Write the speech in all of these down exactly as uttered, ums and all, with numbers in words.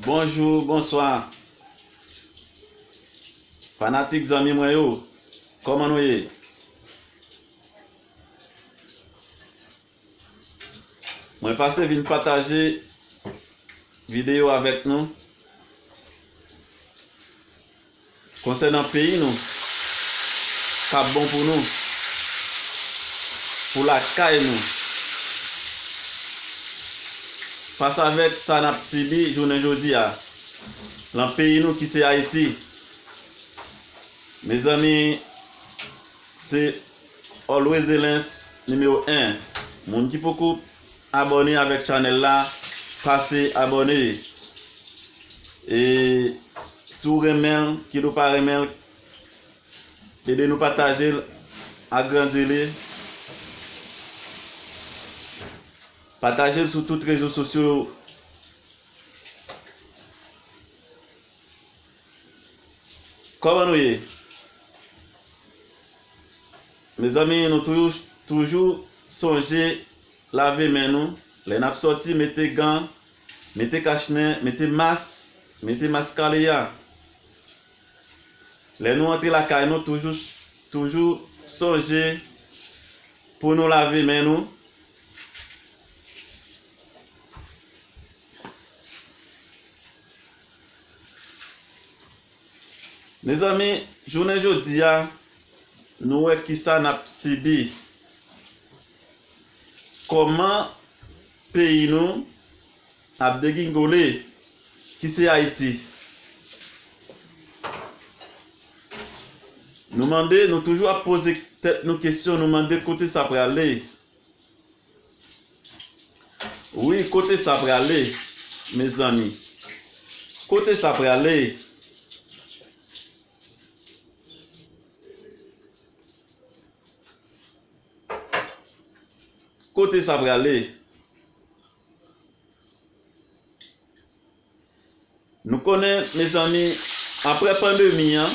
Bonjou, bonswa. Fanatik zanmi mwen yo, kòman nou ye? Mwen pase vin pataje videyo avèk nou konsènan peyi nou k ap bon pou nou, pou lakay nou, fas avèk sa n ap sibi jounen jodi a lan peyi nou ki se Ayiti. Mezanmi, se Always Delens nimewo en. Moun ki poko abòne avèk chanèl la, pase abòne. E si w renmen l, kit ou pa renmen l, ede nou pataje l, agrandi li. Pataje l sou tout rezo sosyo yo. Kòman nou ye? Mezanmi, nou toujou, toujou sonje lave men nou. Lè n ap sòti, mete gan, mete kachnen, mete mas, mete mas kale a. Lè nou antre lakay nou, toujou, toujou sonje pou nou lave men nou. Mezanmi, jounen jodi a, nou wè kisa n ap sibi. Kòman peyi nou ap degingole, ki se Ayiti. Nou mande, nou toujou ap poze tèt nou kesyon, nou mande kote sa prale. Wi, kote sa prale, mezanmi? Kote sa prale? Kote sa prale? Nou konnen, mezanmi, apre pandemi an,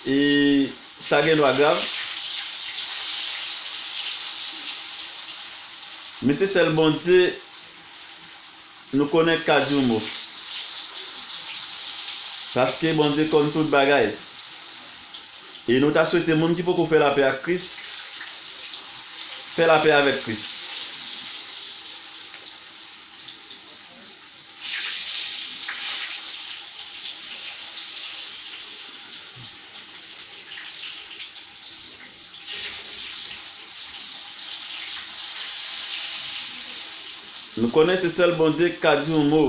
e sa gen dwa grav. Men se sèl Bondye nou konnen k ka di yon mo. Paske Bondye konn tout bagay. E nou ta swete moun ki poko fè lapè ak Kris, fè lapè avèk Kris. Nou konnen se sèl Bondye k ka di yon mo,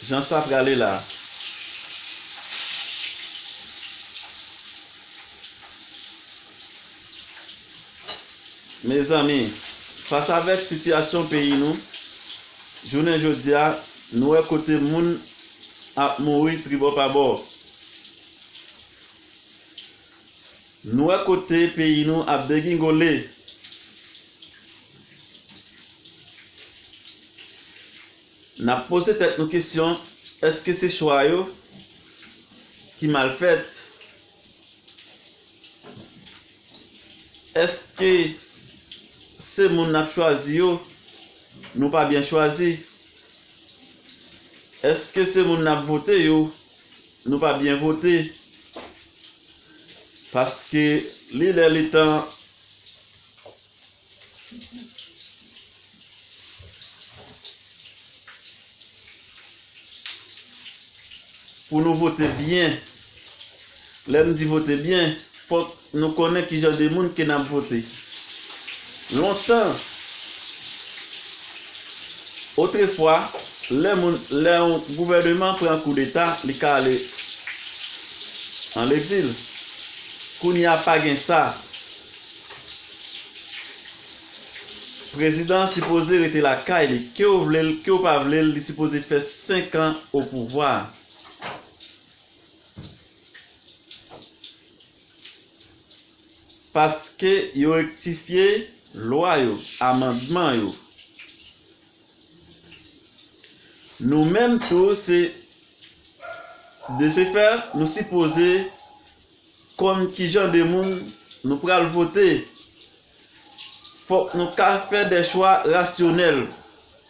jan sa prale la. Mezanmi, fas avèk sitiyasyon peyi nou, jounen jodi a, nou wè kote moun ap mouri tribò pa bò. Nou wè kote peyi nou ap degingole. N ap poze tèt nou kesyon, èske se chwa yo ki mal fèt? Èske se moun n ap chwazi yo, nou pa byen chwazi? Èske se moun n ap vote yo, nou pa byen vote? Paske li lè li tan pou nou vote byen. Lè m di vote byen, fòk nou konnen ki jan de moun ke n ap vote. Lontan, otrefwa, lè moun, lè yon gouvèneman pran koudeta, li ka ale an legzil. Kounye a pa gen sa. Prezidan an sipoze rete lakay li, ke w vle l, ke w pa vle l, li sipoze fè senk an o pouvwa. Paske yo rektifye lwa yo, amandman yo. Nou menm tou, se de ce fait, nou sipoze konn ki jan de moun nou pral vote. Fòk nou ka fè de chwa rasyonèl.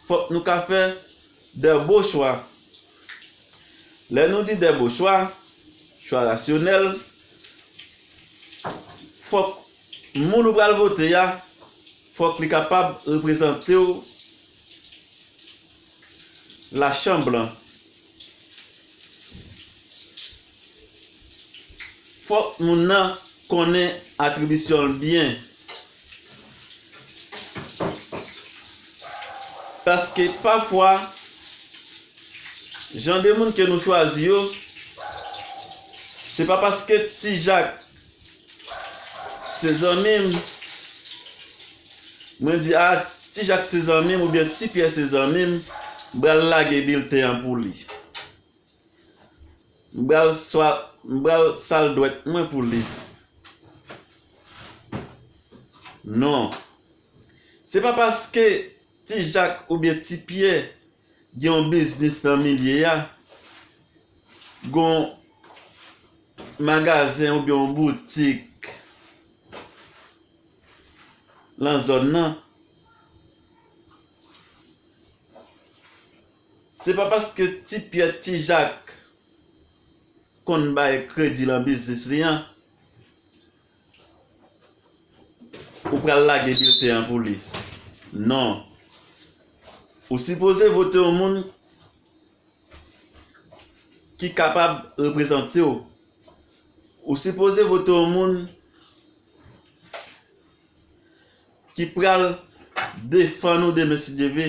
Fòk nou ka fè de bon chwa. Lè nou di de bon chwa, chwa rasyonèl, fòk moun ou pral vote a, fòk li kapab reprezante w lachanm lan. Fòk moun nan konnen atribisyon l byen. Paske pafwa, jan de moun ke nou chwazi yo, se pa paske Ti Jak se zanmi m, mwen di, a, Ti Jak se zanmi m oubyen Ti Pyè se zanmi m, m pral lage bilten an pou li. M pral swa, m pral sal dwèt mwen pou li. Non. Se pa paske Ti Jak oubyen Ti Pyè gen yon biznis nan milye a, gen yon magazen oubyen yon boutik nan zòn nan. Se pa paske Ti Pyè, Ti Jak konn bay kredi nan biznis li an, ou pral lage bilten an pou li. Non. Ou sipoze vote yon moun ki kapab reprezante w. Ou sipoze vote yon moun ki pral defann ou demen si Dye vle.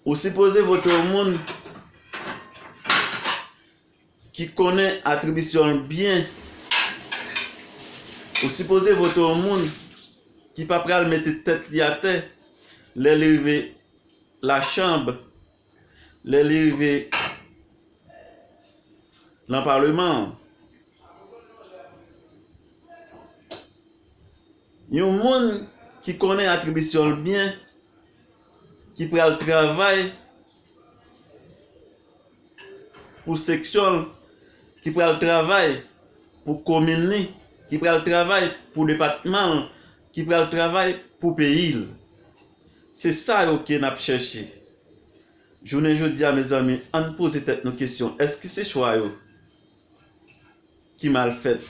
Ou sipoze vote yon moun ki konnen atribisyon l byen. Ou sipoze vote yon moun ki pa pral mete tèt li atè lè li rive lachanm, lè li rive nan palman an. Yon moun ki konnen atribisyon l byen, ki pral travay pou seksyon l, ki pral travay pou komin li, ki pral travay pou depatman l, ki pral travay pou peyi l. Se sa yo ke n ap chèche. Jounen jodi a, mezanmi, ann poze tèt nou kesyon, èske se chwa yo ki mal fèt?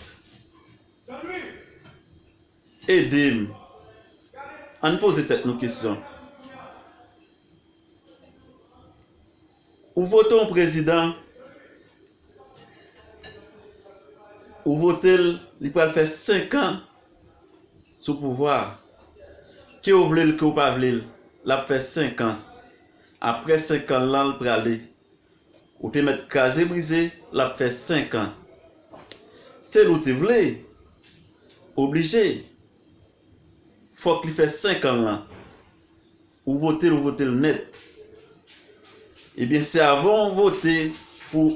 Ede m. Ann poze tèt nou kesyon. Ou vote yon prezidan, ou vote l, li pral fè senk an sou pouvwa a. Ke w vle l, ke w pa vle l, l ap fè senk an. Apre senk an lan, l prale. Ou te mèt kraze brize, l ap fè senk an. Se l ou te vle, oblije. Fòk li fè senk an lan. Ou vote l, ou vote l nèt. Ebyen, se avan w vote pou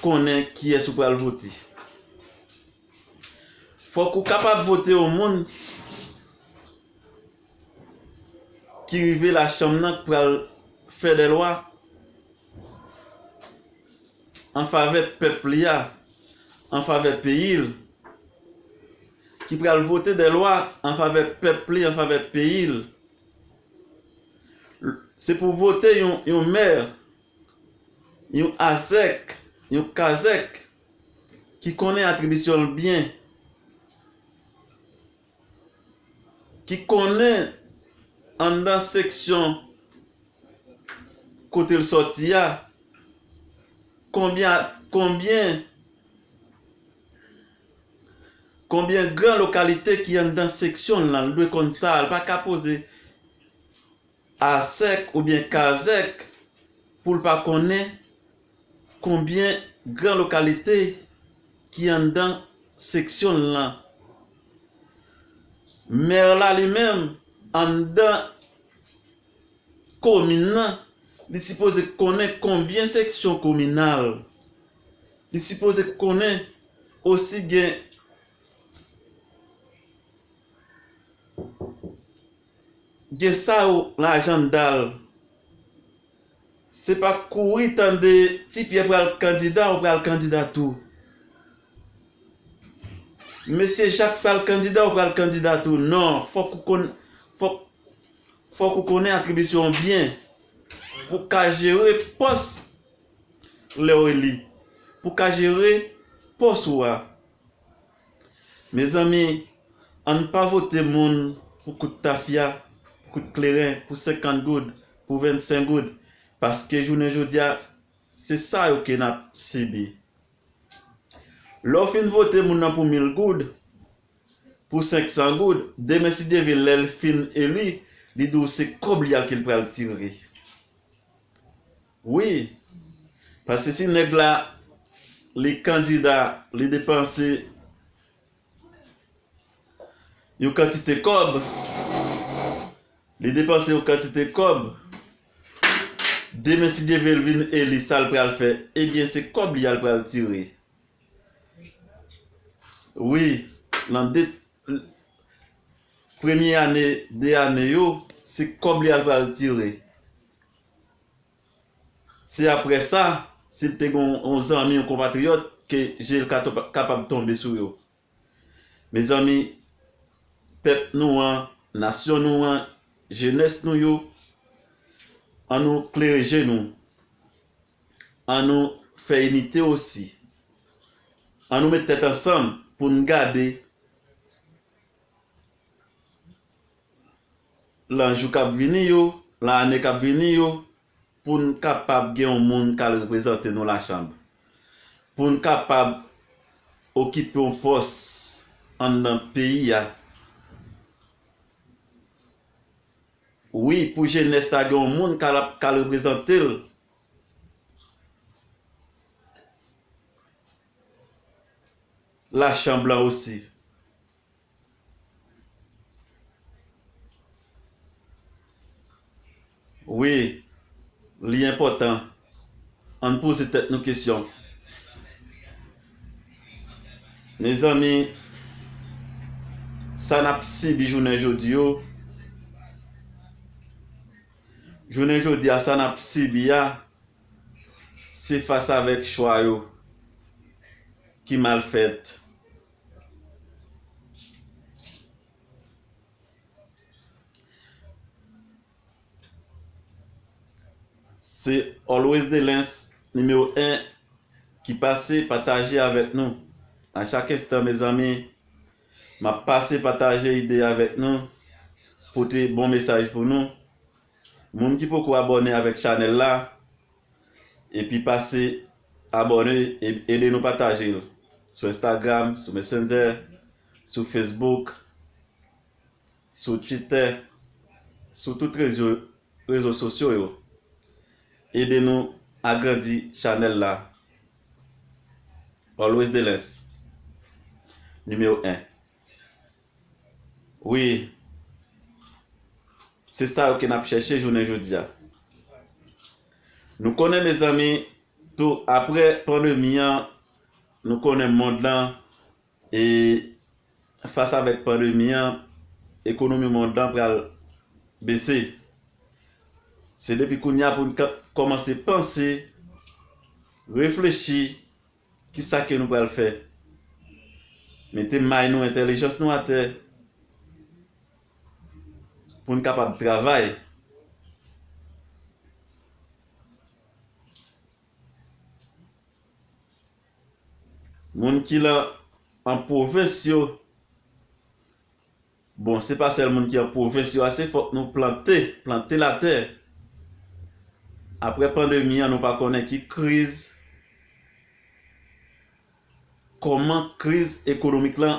konnen kiyès ou pral vote. Fòk ou kapab vote yon moun ki rive lachanm nan, k pral fè de lwa an favè pèp li a, an favè peyi l, ki pral vote de lwa an favè pèp li, an favè peyi l. Se pou vote yon, yon mè, yon azèk, yon kazèk ki konnen atribisyon l byen, ki konnen anndan seksyon kote l sòti a, konbyen, konbyen, konbyen gran lokalite ki anndan seksyon l lan, l dwe konn sa, l pa ka poze azèk oubyen kazèk pou l pa konnen konbyen gran lokalite ki anndan seksyon l lan. Mè la li menm, anndan komin nan, li sipoze konnen konbyen seksyon kominal. Li sipoze konnen osi gen gen sa yo nan ajanda l. Se pa kouri tande Ti Pyè pral kandida, ou pral kandida tou. Mesye Jak pral kandida, ou pral kandida tou. Non, fòk ou konn, fòk, fòk ou konnen atribisyon w byen pou w ka jere pòs lè w eli, pou w ka jere pòs ou a. Mezanmi, ann pa vote moun pou kout tafya, pou kout kleren, pou senkant goud, pou vennsenk goud, paske jounen jodi a, se sa yo ke n ap sibi. Lè w fin vote moun nan pou mil goud, pou senksan goud, demen si Dye vle, lè l fin eli, li di w se kòb li a ke l pral tire. Wi, paske si nèg la, li kandida, li depanse yon kantite kòb, li depanse yon kantite kòb, demen si Dye vle l vin eli, sa l pral fè, ebyen se kòb li a l pral tire. Wi, nan de, premye ane, de ane yo, se kòb li a l pral tire. Se apre sa, si l te gen yon, yon zanmi, yon konpatriyòt, ke je l ka to-, kapab tonbe sou yo. Mezanmi, pèp nou an, nasyon nou an, jenès nou yo, ann nou klere je nou. Ann nou fè inite osi. Ann nou met tèt ansanm pou n gade lan jou k ap vini yo, lan ane k ap vini yo, pou n kapab gen yon moun k al reprezante nou lachanm, pou n kapab okipe yon pòs anndan peyi a. Wi, pou jenès la gen yon moun k al, k al reprezante l lachanm lan osi. Wi, li enpòtan. Ann poze tèt nou kesyon. Mezanmi, sa n ap sibi jounen jodi yo, jounen jodi a, sa n ap sibi a, se fas avèk chwa yo ki mal fèt. Se Always Delens nimewo en ki pase, pataje avèk nou. A chak enstan, mezanmi, m ap pase pataje ide avèk nou, pote bon mesaj pou nou. Moun ki poko abòne avèk chanèl la, epi pase abòne, e-, ede nou pataje l sou Instagram, sou Messenger, sou Facebook, sou Twitter, sou tout rezo, rezo sosyo yo. Ede nou agrandi chanèl la. Always Delens, nimewo en. Wi, se sa yo ke n ap chèche jounen jodi a. Nou konnen, mezanmi, tou apre pandemi an, nou konnen mond lan, e fas avèk pandemi an, ekonomi mond lan pral bese. Se depi kounye a pou n ka kòmanse panse, reflechi, kisa ke nou pral fè? Mete may nou, entèlijans nou atè pou n kapab travay. Moun ki lan an pwovens yo, bon, se pa sèl moun ki an pwovens yo ase, fòk nou plante, plante latè. Apre pandemi an, nou pa konnen ki kriz, kòman kriz ekonomik lan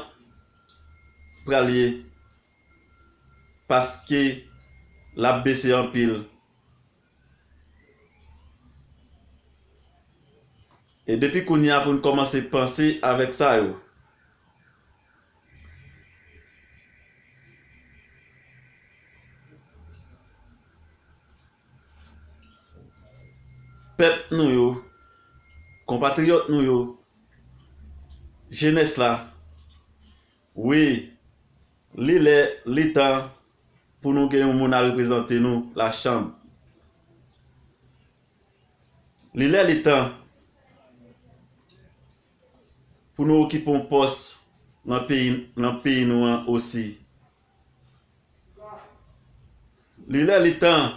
pral ye, paske l ap bese anpil. E depi kounye a pou n kòmanse panse avèk sa yo. Pèp nou yo, konpatriyòt nou yo, jenès la, wi, li lè, li tan pou nou gen yon moun al reprezante nou lachanm. Li lè, li tan pou nou okipe yon pòs nan peyi, nan peyi nou an osi. Li lè, li tan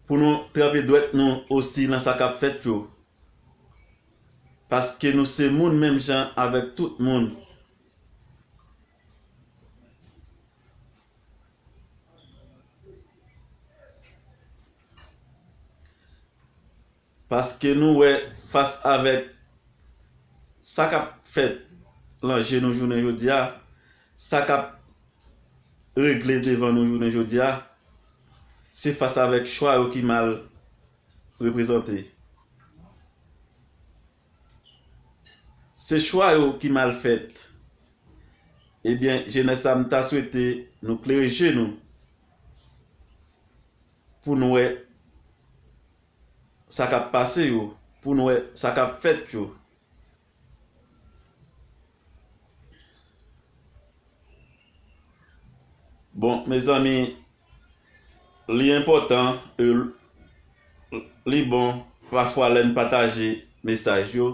pou nou tranpe dwèt nou osi nan sa k ap fèt yo. Paske nou se moun menm jan avèk tout moun. Paske nou wè fas avèk sa k ap fèt lan je nou jounen jodi a, sa k ap regle devan nou jounen jodi a, se fas avèk chwa yo ki mal reprezante. Se chwa yo ki mal fèt. Ebyen, jenès la, m ta swete nou klere je nou pou nou wè sa k ap pase yo, pou nou wè sa k ap fèt yo. Bon, mezanmi, li enpòtan, e li bon pafwa lè n pataje mesaj yo,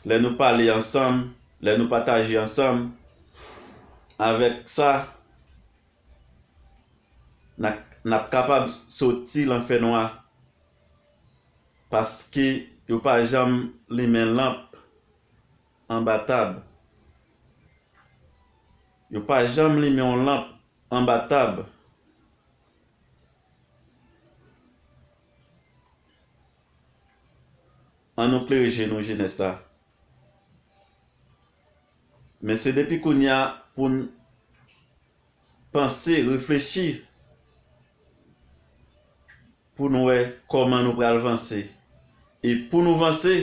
lè nou pale ansanm, lè nou pataje ansanm. Avèk sa, n a, n ap kapab soti lan fènwa, paske yo pa janm limen lanp anba tab. Yo pa janm limen yon lanp anba tab. Ann nou klere je nou, jenès la. Men se depi kounye a pou n panse, reflechi, pou nou wè kòman nou pral vanse. E pou nou vanse,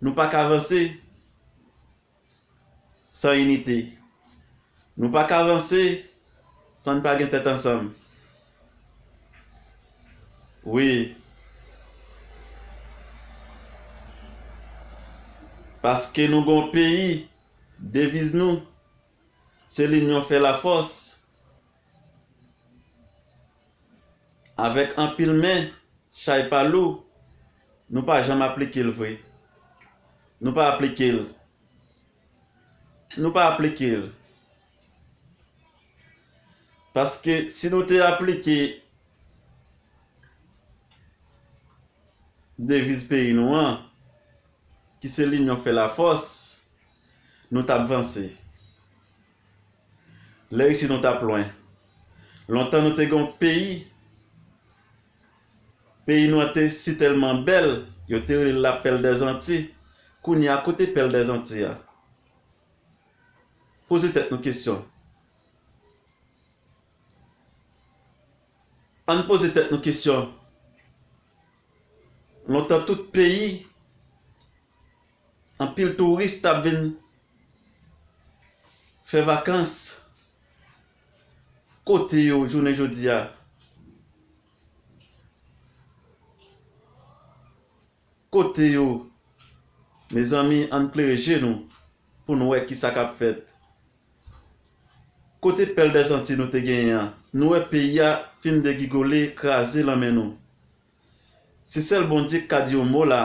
nou pa ka vanse san inite. Nou pa ka vanse san n pa gen tèt ansanm. Wi. Paske nou gon peyi, deviz nou, se linyon fè lafòs. Avèk anpil men, chay pa lou, nou pa janm aplike l vre. Nou pa aplike l. Nou pa aplike l. Paske si nou te aplike deviz peyi nou an, ki se linyon fè lafòs, nou t ap vanse. Lè isit nou t ap lwen. Lontan nou te gen yon peyi, peyi nou an te sitèlman bèl, yo te rele l la Perle des Antilles. Kounye a, kote Perle des Antilles a? Poze tèt nou kesyon. Ann poze tèt nou kesyon. Lontan tout peyi, anpil touris t ap vin fè vakans. Kote yo jounen jodi a? Kote yo? Mezanmi, ann klere je nou pou n wè kisa k ap fèt. Kote Perle des Antilles nou te genyen an? Nou wè peyi a fin degigole, kraze lan men nou. Se sèl Bondye k ka di yon mo la,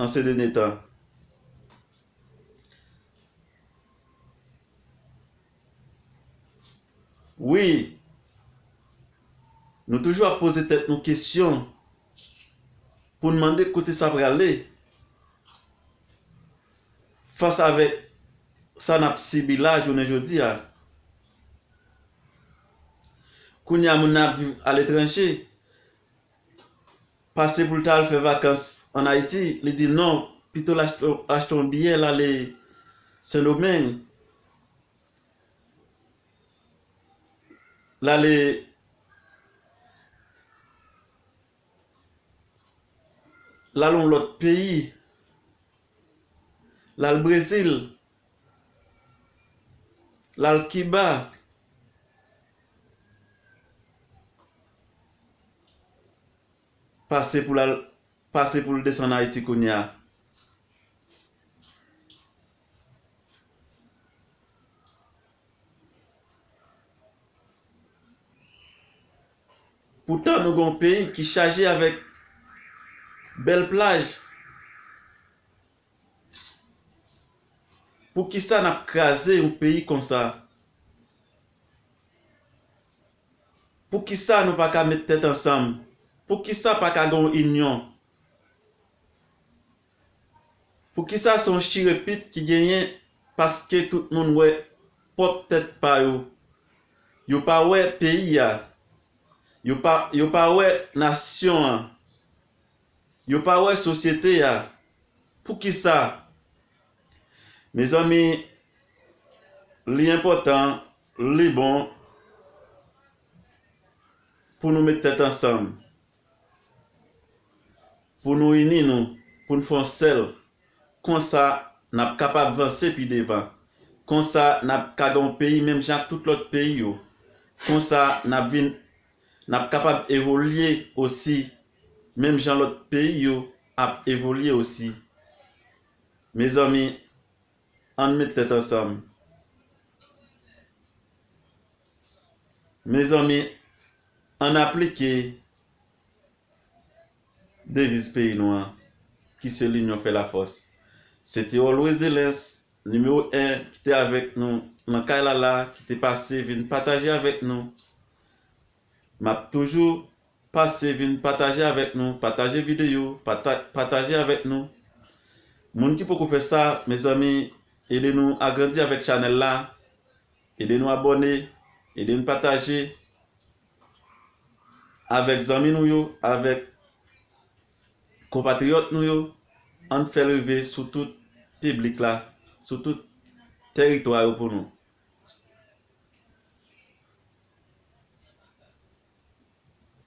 an se dènye tan. Wi, nou toujou ap poze tèt nou kesyon pou n mande kote sa prale. Fas avèk sa n ap sibi la jounen jodi a. Kounye a, moun nan ap viv aletranje, pase pou l ta al fè vakans ann Ayiti, li di non, pito l achte, achte yon biyè, l ale Sendomeng, l ale, l al yon lòt peyi, l al Brezil, l al Kiba, pase pou l al, pase pou l desann Ayiti kounye a. Poutan nou gen yon peyi ki chaje avèk bèl plaj. Poukisa n ap kraze yon peyi konsa? Poukisa nou pa ka met tèt ansanm? Poukisa pa ka gen yon inyon? Poukisa se yon chirepit ki genyen? Paske tout moun wè pwòp tèt pa yo. Yo pa wè peyi a. Yo pa, yo pa wè nasyon an. Yo pa wè sosyete a. Poukisa? Mezanmi, li enpòtan, li bon pou nou met tèt ansanm, pou nou ini nou, pou n fè yon sèl. Konsa, n ap kapab vanse pi devan. Konsa, n ap ka gen yon peyi menm jan ak tout lòt peyi yo. Konsa, n ap vin, n ap kapab evolye osi, menm jan lòt peyi yo ap evolye osi. Mezanmi, ann met tèt ansanm. Mezanmi, ann aplike deviz peyi nou an, ki se L'union fait la force. Se te Always Delens, nimewo en, ki te avèk nou nan kay la la, ki te pase vin pataje avèk nou. M ap toujou pase vin pataje avèk nou, pataje videyo, pata-, pataje avèk nou. Moun ki poko fè sa, mezanmi, ede nou agrandi avèk chanèl la, ede nou abòne, ede n pataje avèk zanmi nou yo, avèk konpatriyòt nou yo, ann fè l rive sou tout piblik la, sou tout tèritwa yo pou nou.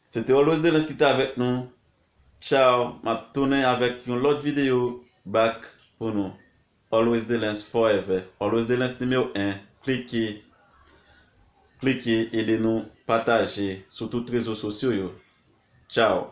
Se te Always Delens ki te avèk nou. Tchaw, m ap tounen avèk yon lòt videyo back pou nou. Always Delens forever. Always Delens nimewo en. Klike, klike, ede nou pataje sou tout rezo sosyo yo. Tchaw.